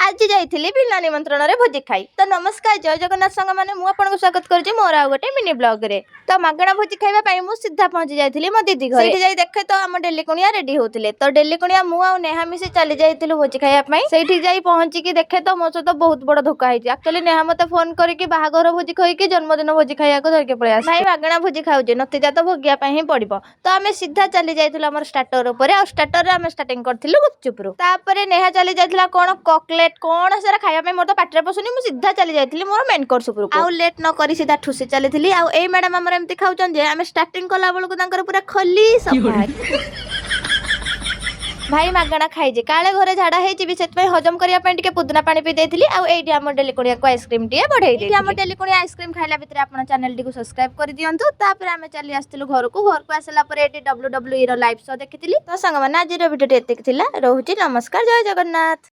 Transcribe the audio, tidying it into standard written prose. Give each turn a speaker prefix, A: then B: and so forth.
A: ଆଜି ଯାଇଥିଲି ବିନା ନିମନ୍ତ୍ରଣରେ ଭୋଜି ଖାଇ। ତ ନମସ୍କାର, ଜୟ ଜଗନ୍ନାଥ ସାଙ୍ଗମାନେ, ମୁଁ ଆପଣଙ୍କୁ ସ୍ୱାଗତ କରୁଛି ମୋର ଆଉ ଗୋଟେ ମିନି ବ୍ଲଗରେ। ତ ମାଗଣା ଭୋଜି ଖାଇବା ପାଇଁ ମୁଁ ସିଧା ପହଞ୍ଚି ଯାଇଥିଲି ମୋ ଦିଦି ଘରେ। ସେଇଠି ଯାଇ ଦେଖେ ତ ଆମ ଡେଲି କୁଣିଆ ରେଡି ହଉଥିଲେ। ତ ଡେଲି କୁଣିଆ, ମୁଁ ଆଉ ନେହା ମିଶି ଚାଲି ଯାଇଥିଲୁ ଭୋଜି ଖାଇବା ପାଇଁ। ସେଇଠି ଯାଇ ପହଞ୍ଚିକି ଦେଖେ ତ ମୋ ସହିତ ବହୁତ ବଡ ଧୋକା ହେଇଛି। ଆକ୍ଚୁଆଲି ନେହା ମତେ ଫୋନ କରିକି ବାହାଘର ଭୋଜି କହିକି ଜନ୍ମଦିନ ଭୋଜି ଖାଇବାକୁ ଧରିକି ପଳେଇ ଆସିଛି। ଭାଇ, ମାଗଣା ଭୋଜି ଖାଉଛେ, ନତିଜା ତ ଭୋଗିବା ପାଇଁ ହିଁ ପଡିବ। ତ ଆମେ ସିଧା ଚାଲି ଯାଇଥିଲୁ ଆମର ଷ୍ଟାର୍ଟର ଉପରେ। ଆଉ ଷ୍ଟାର୍ଟରରେ ଆମେ ଷ୍ଟାର୍ଟିଂ କରିଥିଲୁ ଗୁପଚୁପରୁ। ତାପରେ ନେହା ଚାଲି ଯାଇଥିଲା କଣ କକଲେଟ କଣ ସେଟା ଖାଇବା ପାଇଁ। ମୋର ତ ପାଟିରେ ପଶୁନି। ମୁଁ ସିଧା ଚାଲି ଯାଇଥିଲି ମୋର ମେନ୍ କୋର୍ସ ଉପରକୁ। ଆଉ ଲେଟ୍ ନ କରି ସିଧା ଠୁସି ଚାଲିଥିଲି। ଆଉ ଏଇ ମ୍ୟାଡାମ ଆମର ଏମିତି ଖାଉଛନ୍ତି ଯେ ଆମେ ଷ୍ଟାର୍ଟିଂ କଲା ବେଳକୁ ତାଙ୍କର ପୁରା ଖୋଲି ସଫା। ଭାଇ, ମାଗଣା ଖାଇଛି, କାଳେ ଘରେ ଝାଡା ହେଇଯିବି, ସେଥିପାଇଁ ହଜମ କରିବା ପାଇଁ ଟିକେ ପୁଦିନା ପାଣି ପିଇ ଦେଇଥିଲି। ଆଉ ଏଇଠି ଆମ ଡେଲି କୁଣିଆକୁ ଆଇସ୍କ୍ରିମ ଟିକେ ବଢେଇ ଦେଇଥିଲି। ଆମ ଡେଲି କୁଣିଆ ଆଇସ୍କ୍ରିମ ଖାଇଲା ଭିତରେ ଆପଣ ଚ୍ୟାନେଲଟିକୁ ସବସ୍କ୍ରାଇବ କରିଦିଅନ୍ତୁ। ତାପରେ ଆମେ ଚାଲି ଆସିଥିଲୁ ଘରକୁ। ଘରକୁ ଆସିଲା ପରେ ଏଠି WWE ର ଲାଇଭ୍ ଶୋ ଦେଖିଥିଲି। ତ ସାଙ୍ଗମାନେ, ଆଜିର ଭିଡ଼ିଓଟି ଏତିକି ଥିଲା। ରହୁଛି, ନମସ୍କାର, ଜୟ ଜଗନ୍ନାଥ।